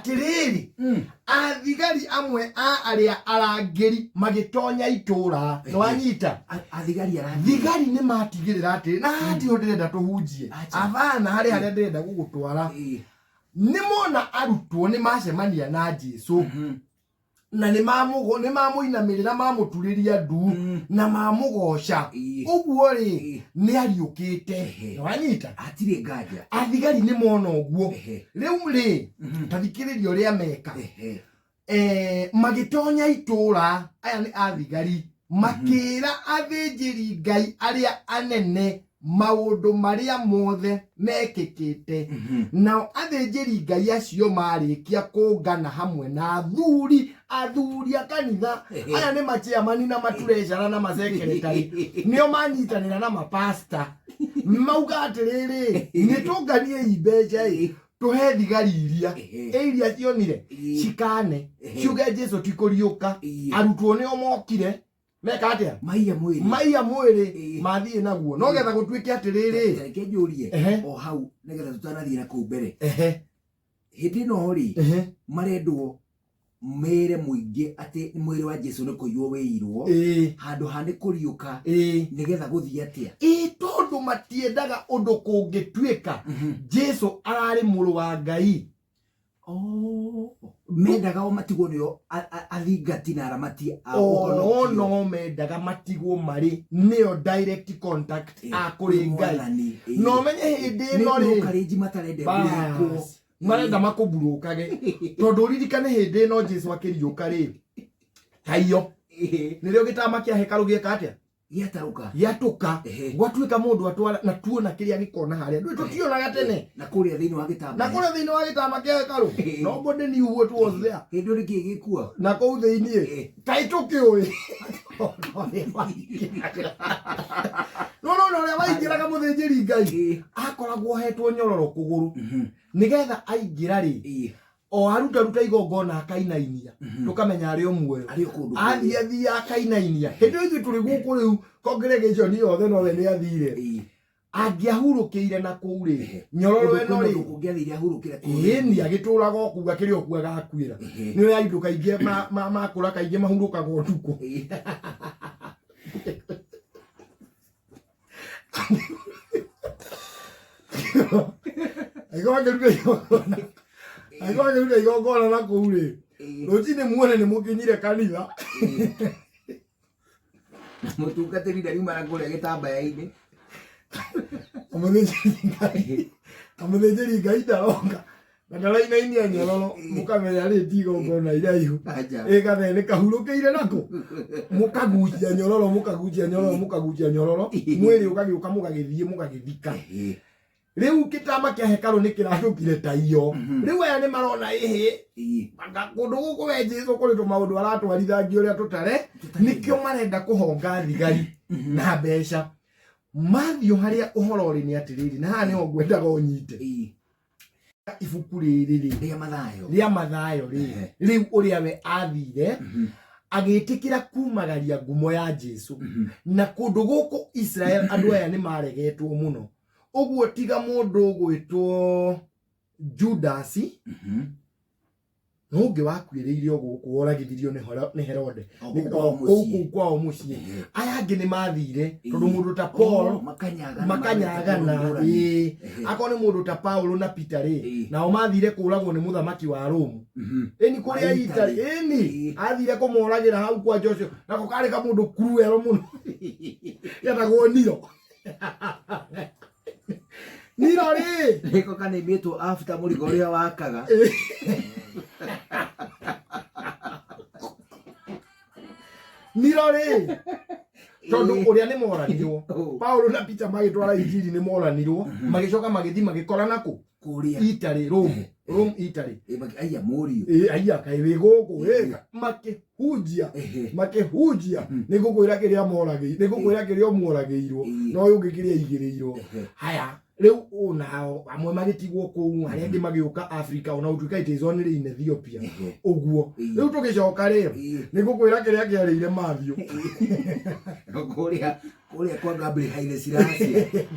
Atĩrĩrĩ, athigari amwe a arĩa arangĩri magĩtonya itũũra. Nĩwanyita? Athigari arangĩri. Thigari nĩ matigĩrĩra atĩrĩ, na haha tiho ndĩrenda tũhunjie. Acha. Abana, harĩ harĩa ndĩrenda gũgũtwara. Nĩ mona arutwo nĩ macemania na Jesu na nĩ mamũinamĩrĩra, mamũturĩria ndu na mamũgoca. Ũguo rĩ, nĩ ariũkĩte. Nĩwanyita? Hatirĩ nganja. Athigari nĩ mona ũguo. Rĩu rĩ, ta thikĩrĩria ũrĩa meka. Magĩtonya itũũra, aya nĩ athigari, makĩra athĩnjĩri Ngai arĩa anene maũndũ marĩa mothe mekĩkĩte. Nao athĩnjĩri Ngai acio marĩkia kũngana hamwe na athuri a kanitha, aya nĩ machairman na matreasurer na masekretary, nĩo manyitanĩra na mapasta, mauga atĩrĩrĩ, nĩ tũnganiei mbeca ĩ tũhe thigari iria ĩ iria cionire cikane ciuge Jesu ti kũriũka. Arutwo nĩo mokire meka atĩa? Maiya mwĩrĩ. Maiya mwĩrĩ. Mathiĩ naguo no getha gũtuĩke atĩrĩrĩ. Reke njũrie o hau nĩgetha tũtanathiĩ na kũu mbere. Hĩndĩ ĩno rĩ, marendwo mere mũingĩ atĩ mwĩrĩ wa Jesu nĩ kũiywo wĩirwo handũ ha nĩ kũriũka, nĩgetha gũthiĩ atĩa? Ĩ tondũ matiendaga ũndũ kũngĩtuĩka Jesu ararĩ mũrũ wa Ngai. Oh, mendaga o matigwo nĩo athingati na aramati a o ũhonokio. No mendaga matigwo marĩ nĩo direct contact a kũrĩ Ngai. Mwathani, No menye hĩndĩ ĩno rĩ, nĩ matarenda ĩmburũkwo. Bas, marenda makũmburũkage tondũ ũririkane hĩndĩ ĩno Jesu akĩriũka rĩ, taiyo nĩrĩo gĩtama kĩa hekarũ gĩeka atĩa? Gĩatarũka. Gĩatũka. Gwatuĩka mũndũ atwara na tuona kĩrĩa gĩkona harĩa ndũĩ tũtionaga tene. Na kũrĩa thĩinĩ wa gĩtambaya. Na kũrĩa thĩinĩ wa gĩtama kĩa hekarũ, nobody knew what was there. Hĩndĩ ĩyo nĩkĩĩ gĩkuo? Na kũu thĩinĩ kaĩ tũkĩũĩ no no no ũrĩa waingĩraga mũthĩnjĩri Ngai akoragwo ohetwo nyororo kũgũrũ nĩgetha aingĩra rĩ, o arutaruta igongona akainainia, tũkamenya arĩ o muoyo. Arĩ o kũndũ. Athiĩ athiĩ akainainia hĩndĩ ĩyo ithuĩ tũrĩ gũkũ rĩu congregation yothe nowe nĩ athire. Angĩahurũkĩire na kũu rĩ, nyororo Ũndũ ĩno kwĩ rĩ, mũndũ kũngĩathire ahurũkĩre kũu. Ĩni agĩtũraga o kũu akĩrĩ o kuo agakuĩra. Nĩ ũrĩa andũ kaingĩ makũra kaingĩ mahurũkaga ũtukũ. Angĩkorwo akĩruta igongona, angĩkorwo akĩruta igongona na kũu rĩ, rũcinĩ muone nĩ mũkinyire kanitha. Mũtungatĩri ndariuma na kũrĩa gĩtambaya-inĩ. Mũthĩnjĩri Ngai ndaroka na ndarainainia nyororo, mũkamenya rĩ ti igongona iraihu. Aja. Ĩgathe nĩ kahurũkĩire nako, mũkagucia nyororo, mũkagucia nyororo, mũkagucia nyororo, mwĩrĩ ũgagĩũka, mũgagĩthiĩ mũgagĩthika. Rĩu gĩtama kĩa hekarũ nĩ kĩratũkire ta iyo. Rĩu aya nĩ marona ĩhĩ anga kũndũ gũkũ we Jesu kũrĩ tũmaũndũ aratwarithangia ũrĩa tũtare. Nĩkĩo marenda kũhonga thigari na mbeca mathiũ harĩa ũhoro ũrĩ. Nĩ atĩrĩrĩ, na haha nĩho ngwendaga ũnyite ibuku rĩrĩ rĩ rĩa Mathayo. Rĩa Mathayo rĩ. Rĩu ũrĩa we athire agĩtĩkĩra kumagaria ngumo ya Jesu na kũndũ gũkũ Israel, andũ aya nĩ maregetwo mũno ũguo tiga mũndũ ũgwĩtwo Judasi nũngĩ wakuĩrĩire o gũkũ woragithirio nĩ Herode. O kũu kwao kũu mũciĩ. Kũu kwao mũciĩ. Aya angĩ nĩ mathire tondũ mũndũ ta Paul Oh, makanyagana. Makanyagana. Ngũrani. Ĩĩ. Akorwo nĩ mũndũ ta Paulo na Peter rĩ, nao mathire kũragwo nĩ mũthamaki wa Rome ĩni kũrĩa Wa Italy. Italy. Ĩni athire kũmoragĩra hau kwa Joshua, nako karĩ kamũndũ cruel mũno getagwo Niro. Niro rĩ, Nĩko kanĩmĩtwo after mũrigo ũrĩa wakaga. Niro rĩ, tondũ ũrĩa nĩ moranirwo Oh. Paulo na Peter magĩtwara injiri nĩ moranirwo, magĩcoka magĩthiĩ magĩkora nakũ? Kũrĩa Italy, Rome, Rome, Italy. Aiya mũriũ. Ĩ, aiya kaĩ wĩ gũkũ ĩ, makĩhunjia. Makĩhunjia nĩ ngũkwĩra kĩrĩa moragĩ nĩ ngũkwĩra kĩrĩa ũmoragĩirwo na ũyũ ũngĩ kĩrĩa aigĩrĩirwo. Haya rĩu nao amwe magĩtigwo kũu, arĩa angĩ magĩũka Africa, ona gũtuĩka it is only in Ethiopia. Ũguo rĩu tũgĩcoka rĩ, nĩ ngũkwĩra kĩrĩa kĩarĩire Matthew. Kũrĩa kwa Gabriel Haile Selassie.